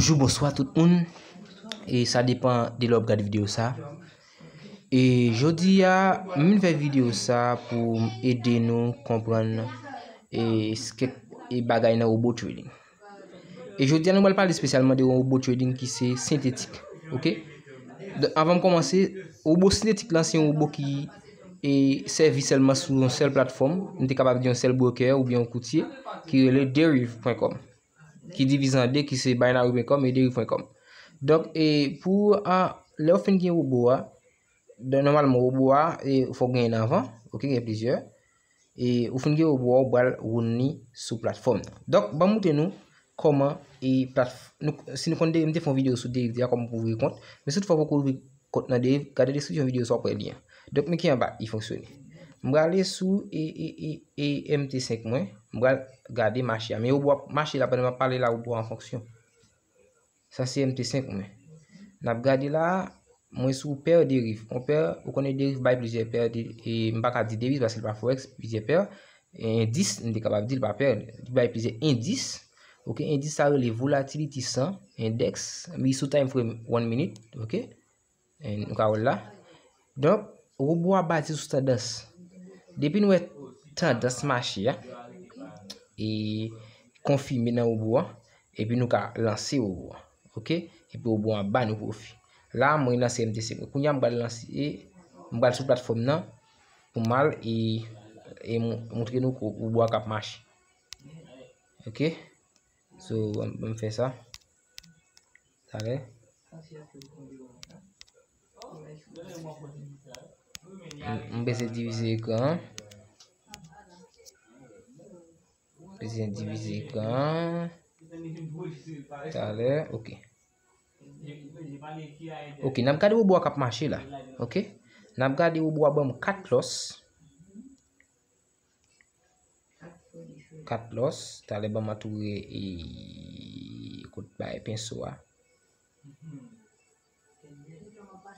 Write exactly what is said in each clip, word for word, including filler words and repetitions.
Bonjou, bonswa tout moun. E sa depan de lè w ap gade videyo sa. E jodi a, m vin fè videyo sa pou m ede nou konprann e kèk e bagay nan robo trading. E jodi a, nou pral pale espesyalman de robo trading ki se sentetik. Oke? Donk, anvan m kòmanse, robo sentetik lan se yon robo ki e sèvi sèlman sou yon sèl platfòm, m te kapab di yon sèl broker oubyen yon koutye ki rele deriv pwen kòm, ki divize an de, ki se binary pwen kòm e deriv pwen kòm. Donk, e pou a, lè w fin gen robo a, donk, nòmalman, robo a, e fò w genyen nan avan, oke, gen plizyè. E ou fin gen robo a, ou pral woun li sou platfòm nan. Donk, ban m montre nou kòman e platf-, nou, si nou konn deriv, m te fè yon videyo sou deriv deja, kòman pou ouvri kont. Men si toutfwa w poko ouvri kont nan deriv, gade deskripsyon videyo sa w ap wè li an. Donk, men ki anba li fonksyone. M prale sou e, e, e, e M T senk mwen, m pral gade mache a. Men robo a ap mache la pandan m ap pale la, robo a an fonksyon. Sa se M T senk mwen. N ap gade la, mwen sou pè deriv. Yon pè, ou konnen deriv bay plizyè pè de, e m pa ka di deviz paske li pa forex, plizyè pè. E endis, m te kapab di l pa pè, li bay plizyè endis. Oke, endis sa rele volatility san, index, li sou time frame one minute, oke? E nou ka wè l la. Donk, robo a baze sou tandans. Depi nou wè tandans mache a, e konfime nan robo a, epi nou ka lanse robo a. Oke? Epi robo a ba nou pwofi. La, mwen lanse M T senk mwen. Kounye a, m pral lanse, m pral sou platfòm nan pou m al e, e mou-, montre nou ko-, robo a k ap mache. Oke? So, m, m fè sa. Talè. M, m bezwen divize ekran an. Bezwen divize ekran an. Talè, oke. Oke, n ap gade robo a k ap mache la. Oke? N ap gade robo a ban m kat lòs. Kat lòs, talè ban m antoure e kot bay penso a.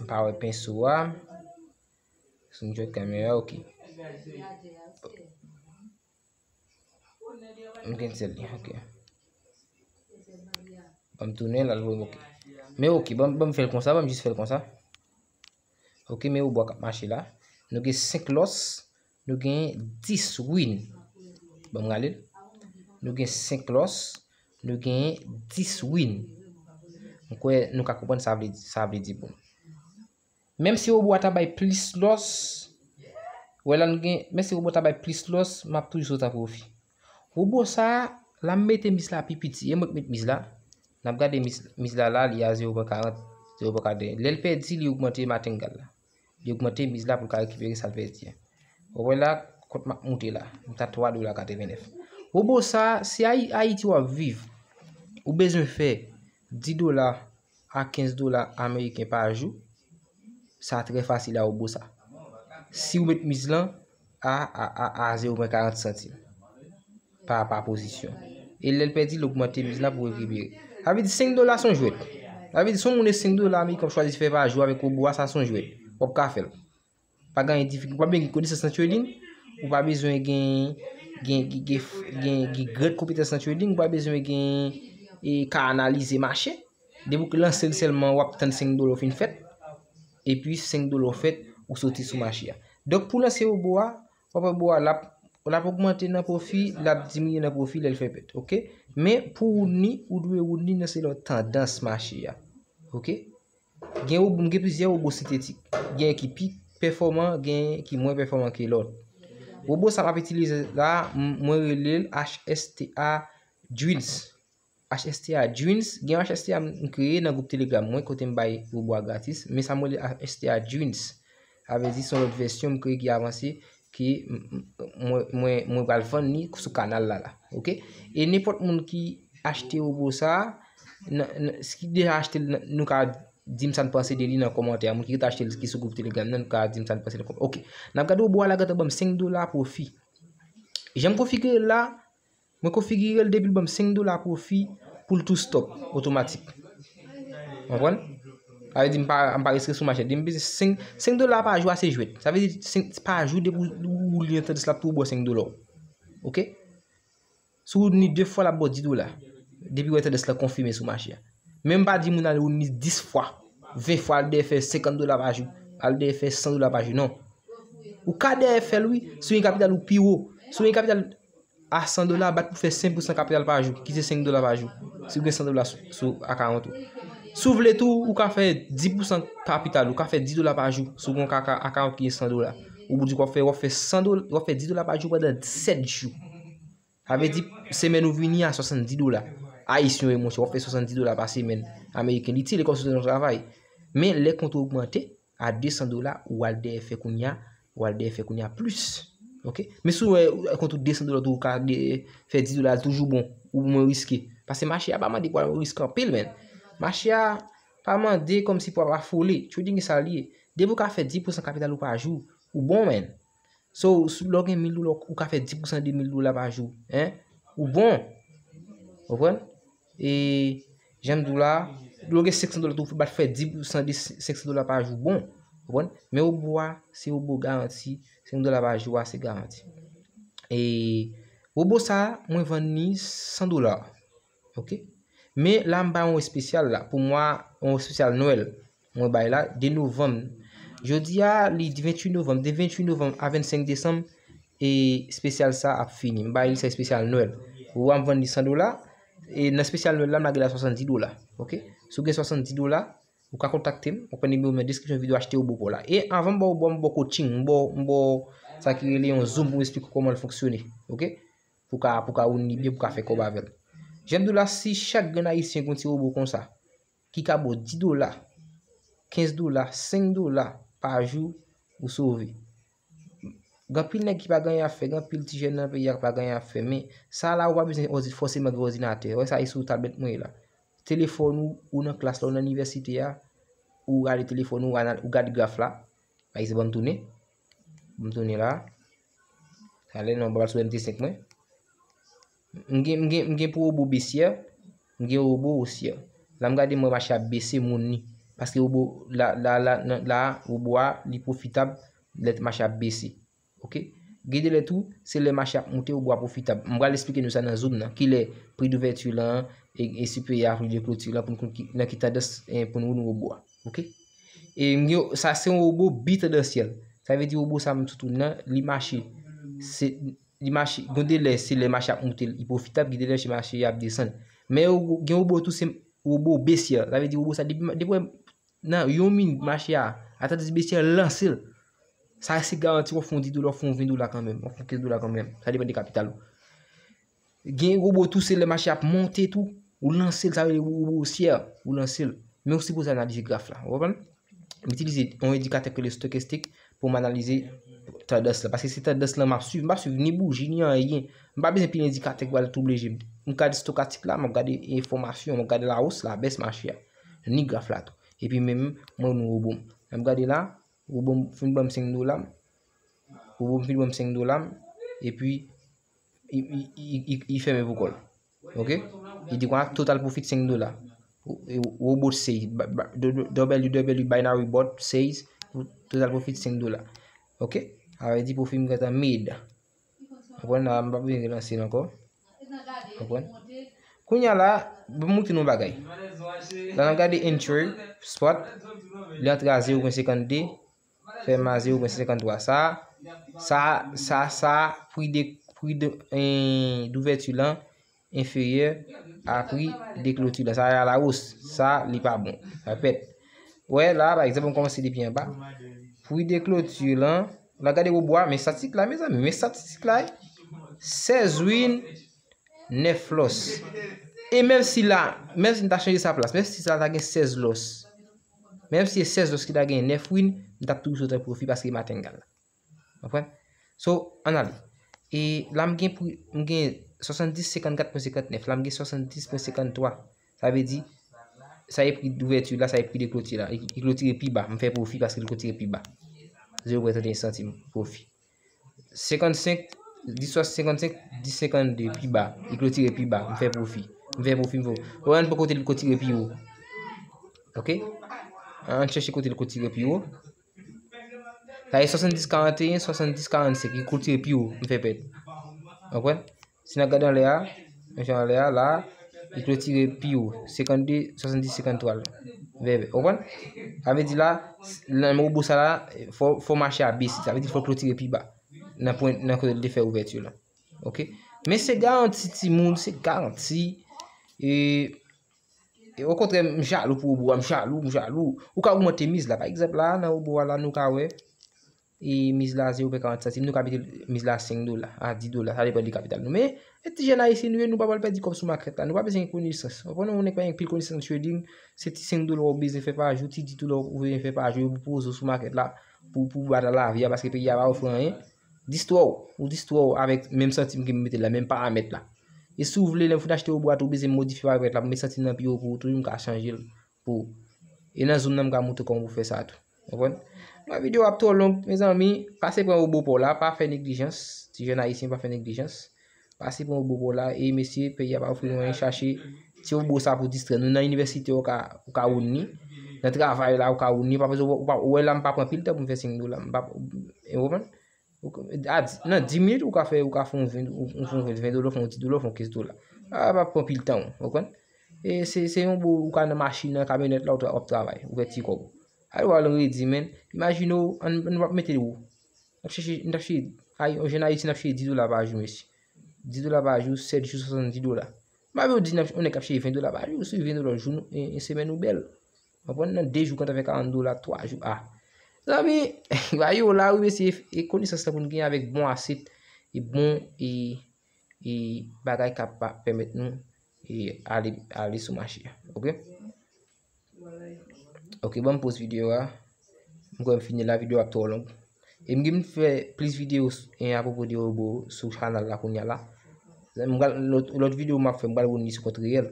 M pa wè penso a. Si m jwenn kamera, oke. M gen sèl li, oke. Ban m tounen, l al voye m, oke. Men oke, ban, ban m fè l konsa, ban m jis fè l konsa. Oke, men robo a k ap mache la. Nou gen senk lòs, nou gen dis win. Ban m rale l. Nou gen senk lòs, nou gen dis win. M kwè nou ka konprann sa vle, sa vle di pou nou. Menm si robo a ta bay plis lòs, wè la nou gen, menm si robo a ta bay plis lòs, m ap toujou sot an pwofi. Robo sa a, la m mete miz la pi piti, e mwen k met miz la. N ap gade miz, miz la la, li a zewo pwen karant, zewo pwen katreven. Lè l pèdi, li ogmante matengal la. Li ogmante miz la pou l ka rekipere sa l pèdi a. Ou wè la, kont m ap moute la, m ta twa dola katreven nèf. Robo sa a, si Ayi-, Ayiti w ap viv, ou bezwen fè dis dola a kenz dola ameriken pa jou, sa trè fasil a robo sa. Si w met miz lan a, a, a, a zewo pwen karant santim pa, pa pozisyon. E lè l pèdi, l ogmante miz la pou rekipere. Sa vle di senk dola se yon jwèt. Sa vle di si yon moun e senk dola ameriken w ap chwazi fè pa jou avèk robo a, sa se yon jwèt. W ap ka fè l. Pa gen difikilte, ou pa bezwen gen konesans nan trading, ou pa bezwen gen, gen, gen, gen, gen, gen gran konpetans nan trading, ou pa bezwen gen, e ka analize mache. Depi w lanse l sèlman, w ap tann senk dola w fin fèt. Epi senk dola w fèt, ou soti sou mache a. Donk, pou lanse robo a, w ap wè robo a, l ap, l ap ogmante nan pwofi, l ap diminye nan pwofi lè l fè pèt, oke? Men, pou woun li, ou dwe woun li nan selon tandans mache a, oke? Gen robo, m gen plizyè robo sentetik. Gen ki pi pèfòman, gen ki mwen pèfòman ke lòt. Robo sa m ap itilize la, m, mwen rele l H S T A Dreams. H S T A Dreams. Gen yon H S T A m kreye nan gwoup Telegram mwen, kote m bay robo a gratis. Men sa m rele H S T A Dreams. Sa vle di se yon lòt vèsyon m kreye ki avanse, ke m, m, mwen, mwen, mwen pral vann li sou kanal la, la. Oke? E nenpòt moun ki achte robo sa a, nan, nan, si ki deja achte l, nan, nou ka di m sa n panse de li nan kòmantè a. Moun ki ret achte l ki sou gwoup Telegram nan, nou ka di m sa n panse nan kòmantè. Oke. N ap gade robo a la gentan ban m senk dola pwofi. Jan m konfigire l la, mwen konfigire l depi l ban m senk dola pwofi pou l tou stop otomatik. Konprann? Sa vle di m pa, m pa riske sou mache. Depi m peze senk, senk dola pa jou a se jwèt. Sa vle di senk, pa jou depi w, w li nan tandans la tou w bò senk dola w. Oke? Si w ni de fwa l ap ba w dis dola. Depi w wè tandans la konfime sou mache a. Men m pa di moun al wouni dis fwa, ven fwa, al dèyè fè senkant dola pa jou, al dèyè fè san dola pa jou, non. Ou ka dèyè fè l, wi, si w gen kapital ou pi wo. Si w gen kapital a san dola, bat pou fè senk pousan kapital pa jou, ki se senk dola pa jou, si w gen san dola sou, sou akawont ou. Si w vle tou, ou ka fè dis pousan kapital, ou ka fè dis dola pa jou, si w gen yon akawont ki gen san dola. Ou di w ap fè, w ap fè san dola, w ap fè dis dola pa jou pandan sèt jou. Sa vle di, semèn ou vini a swasanndis dola. Ayisyen yo, monchè, w ap fè swasanndis dola pa semèn ameriken. Li tire kòb sou nan travay. Men lè kont ou ogmante a de san dola, ou al dèyè fè kounye a, ou al dèyè fè kounye a plis. Oke? Men si w wè kont ou de san dola, tou ou ka de, fè dis dola, toujou bon, ou mwen riske. Paske mache a pa mande pou w riske anpil, men. Mache a pa mande kòmsi pou w ap afole. Trading e sa l ye. Depi w ka fè dis pousan kapital ou pa jou, ou bon, men. So, si lè w gen mil dola, ou ka fè dis pousan de mil dola pa jou. Hein? Ou bon. Konprann? E, jan m di w la, lè w gen senk san dola, tou bat fè dis pousan de senk san dola pa jou. Bon. Konprann? Men wobo a, se wobo garanti. Senk dola pa jou a, se garanti. E, wobo sa, mwen vann li san dola. Oke? Men la, m bay yon espesyal la. Pou mwa, yon espesyal Nwèl. Mwen bay la, de novanm. Jodi a, li di venntuit novanm. De venntuit novanm a vennsenk desanm, e espesyal sa ap fini. M bay li sa espesyal Nwèl. Ou a m vann li san dola. E nan espesyal Nwèl la, m lage la swasanndis dola. Oke? Si w gen swasanndis dola, ou ka kontakte m. Ou pran nimewo m nan deskripsyon videyo, achte wobo pa w la. E anvan m ba w wobo a, m ba w coaching. M ba w, m ba w sa ki rele yon Zoom pou m esplike w kòman l fonksyone. Oke? Pou ka, pou ka wouni byen, pou ka fè kòb avè l. Jan m di w la, si chak grenn ayisyen gen yon ti wobo konsa, ki ka ba w dis dola, kenz dola, senk dola pa jou, ou sove. Gen anpil nèg ki pa gen anyen ap fè, gen anpil ti jèn nan peyi a ki pa gen anyen ap fè, men sa la ou pa bezwen òdi-, fòseman gen òdinatè. Wè sa e sou tablèt mwen ye la. Telefòn ou, ou nan klas la, ou nan inivèsite a, ou gade telefòn ou, ou anal-, ou gade graf la. Pa egzanp, ban m tounen. Ban m tounen la. Talè non, m pa pral sou M T senk mwen. M gen, m gen, m gen pou wobo besyè, m gen wobo osyè. La m gade mwen mache ap bese moun ni. Paske wobo la, la, la, nan, la, wobo a, li pwofitab lè mache ap bese. Oke? Gen de lè tou, se lè mache ap moute, wobo a pwofitab. M pral esplike nou sa nan Zoom nan. Kilè pri douvèti lan, e, e siperyè a pri de kloti lan, pou n konn ki, nan ki tandans, e, pou n wouni wobo a. Oke? E m gen, sa se yon wobo bi tandansyèl. Sa vle di wobo sa m sot wouni nan, li mache. Se, li mache, gon de lè, se lè mache ap moute, li pwofitab, gen de lè se mache ap desann. Men yo, gen wobo tou, se wobo besyè. Sa vle di wobo sa, depi, depi nan yon minit mache a, a tandans besyè, lanse l. Sa se garanti w ap fè yon dis dola, w ap fè yon ven dola kanmenm, w ap fè yon kenz dola kanmenm. Sa depann de kapital ou. Gen wobo tou, se lè mache ap monte tou, ou lanse l, sa rele wobo osyè, ou lanse l. Men ou sipoze analize graf la, ou konprann? M itilize yon endikatè ki rele stokastik pou m analize tandans la, paske se tandans la m ap swiv, m p ap swiv ni bouji, ni anyen. M pa bezwen pil endikatè ki pral twouble je m. M gade stokastik la, m ap gade enfòmasyon, m ap gade lawos, labès mache a, ni graf la tou. Epi menm, mwen, nou wobo m. M ap gade la, wobo m fin ban m senk dola m. Wobo m fin ban m senk dola m. Epi, i, i, i, i, i fèmen pou kò l. Oke? Li di konsa, total profit senk dola. Wobo seize, ba, ba, do, do, W W W binary bot seize, total profit senk dola. Oke? Sa vle di pwofi m gentan made. Konprann la, m pa bezwen relanse l ankò. Konprann? Kounye a la, ban m montre nou yon bagay. La, n ap gade entry, spot, li antre a zewo pwen senkannde, fèmen a zewo pwen senkanntwa. Sa, sa, sa, sa, pri de, pri de, eh, douvèti lan enferyè a pri de kloti lan. Sa a lawos. Sa, li pa bon. Sa pèt. Wè, la, pa egzanp, m kòmanse depi anba. Pri de kloti lan, la gade wobo a, men estatistik la, mezanmi, men estatistik la, sèz win, nèf lòs. E menm si la, menm si m ta chanje sa plas, menm si sa ta gen sèz lòs, menm si se sèz lòs ki ta gen nèf win, m t ap toujou sot an pwofi paske m atenn gal la. Konprann? So, ann ale. E la m gen pri, m gen swasanndis senkannkat pwen senkannèf, la m gen swasanndis pwen senkanntwa. Sa vle di, sa e pri douvèti la, sa e pri de kloti la. E, e klotire pi ba, m fè pwofi paske l klotire pi ba. Zewo pwen trannteyen santim pwofi. Senkannsenk, dis swa senkannsenk, dis senkannde, pi ba. Li klotire pi ba. M fè pwofi. M fè pwofi, m fè pwofi. Ou ann pran kote li klotire pi wo. Oke? Ann chèche kote li klotire pi wo. Sa e swasanndis karannteyen, swasanndis karannsenk. Li klotire pi wo. M fè pèt. Konprann? Si n ap gade anlè a, men jan anlè a, la, Li klotire pi wo, senkannde, swasanndis, senkanntwa la. Vèvè, ou konprann? Sa vle di la, nan wobo sa la, fò, fò mache a bese. Sa vle di fò klotire pi ba. Nan pwen, nan kote l te fè ouvèti la. Ok? Men se garanti timoun, se garanti. E, e okontrè, m jalou pou wobo a, m jalou, m jalou. Ou ka ogmante miz la. Pa egzanp la, nan wobo a la, nou ka wè. E miz la zewo pwen karant santim, nou ka mete miz la senk dola, a dis dola, sa depann de kapital nou. Men, e ti jèn ayisyen nou ye, nou pa pral pèdi kòb sou makèt la. Nou pa bezwen gen konesans. Ou konprann, yon nèg pa gen pil konesans trading, se ti senk dola ou bezwen fè pa jou, ti dis dola ou bezwen fè pa jou, pou poze w sou makèt la, pou, pou bat a lavi a, paske peyi a pa ofri anyen. Dis twa w, ou dis twa w avèk menm santim ke m mete la, menm paramèt la. E si w vle, lè m fin achte wobo a tou, ou bezwen modifye paramèt la, pou m met santim nan pi wo pou ou, toujou m ka chanje l pou ou. E nan zoom nan, m ka montre kòman pou fè sa tou. Konprann? Mwen, videyo ap twò long, mezanmi. Pase pran wobo pa w la, pa fè neglijans. Ti jèn ayisyen, pa fè neglijans. Pase pran wobo pa w la, e mesye, peyi a pa ofri nou anyen, chache ti wobo sa pou distrè nou. Nan inivèsite, ou ka, ou ka woun li. Nan travay la, ou ka woun li. Pa bezwen, ou pa, ou wè la, m pa pran pil tan pou m fè senk dola. M pa, e w konprann? Ou k-, a di-, nan dis minit, ou ka fè, ou ka fè yon ven, ou, ou fè yon ven, ven dola, ou fè yon dis dola, ou fè yon kenz dola. A, pa pran pil tan, ou konprann? E se, se yon bo, ou ka nan machin nan, kamyonèt la, ou tra-, w ap travay, ou fè ti kòb. Alò, al redi, men, imajine w, ann, ann, w ap mete ou. N ap chèche, n ap chèche, ay, yon jèn ayisyen ap chèche dis dola pa jou, mesye. Dis dola pa jou, sèt jou, swasanndis dola. M ap di w di, n ap, yon nèg k ap chèche ven dola pa jou, si ven dola jou, yon, yon semèn ou bèl. Konprann? Nan de jou, kontan fè karant dola, twa jou. A. Zanmi, ba yo la, wi, mesye, e konesans la pou n gen avèk bon asèt, e bon, e, e bagay k ap pa-, pèmèt nou, e ale, ale sou mache a. Ok? Ok, ban m poz videyo a. M kwè m fini la, videyo ap twò long. E m gen pou fè plis videyo s-, e, apwopo de wobo sou chanèl la kounye a la. M pral, lòt, lòt videyo m ap fè, m pral woun li sou kont reyèl.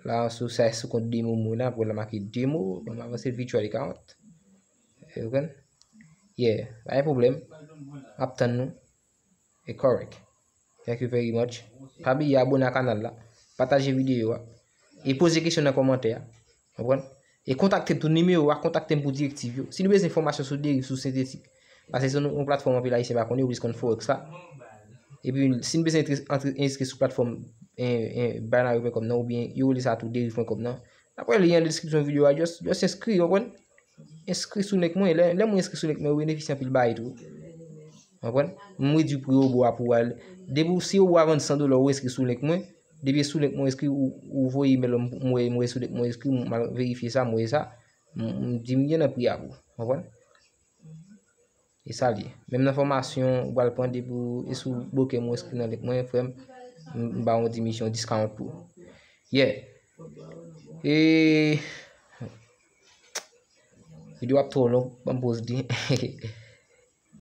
La, sou sa, sou kont demo mwen la, pou la make demo, ban m avanse virtual account. E, ou konprann? Yeah, pa gen pwoblèm. M ap tann nou. E correct. Thank you very much. Pa bliye abòne a kanal la. Pataje videyo a. E poze kesyon nan kòmantè a. Konprann? E kontakte m tou, nimewo a, kontakte m pou direktiv yo. Si nou bezwen enfòmasyon sou deriv, sou sentetik, paske se yon, yon platfòm anpil ayisyen pa konnen, yo plis konn forex la. Epi, si nou bezwen antre, antre, enskri sou platfòm, en, en, binary pwen kòm nan, oubyen yo rele sa tou deriv pwen kòm nan. N ap wè lyen an deskripsyon videyo a, just, just enskri, ou konprann? Enskri sou link mwen. Lè, lè moun enskri sou link mwen, ou benefisye anpil bagay tou. Konprann? M redui pri wobo a pou al. Depi w, si wobo a vann san dola, ou enskri sou link mwen. Depi sou link mwen enskri, ou, ou voye imèl, m, m wè, m wè sou link mwen enskri, m al verifye sa, m wè sa. M, m diminye nan pri a pou. Konprann? E sa l ye. Menm nan fòmasyon, ou pral pran depi w, e si w bloke m, ou enskri nan link mwen, frè m, m, m ba w yon dimisyon, discount pou ou. Yeah. E, videyo ap twò long, ban m poz li.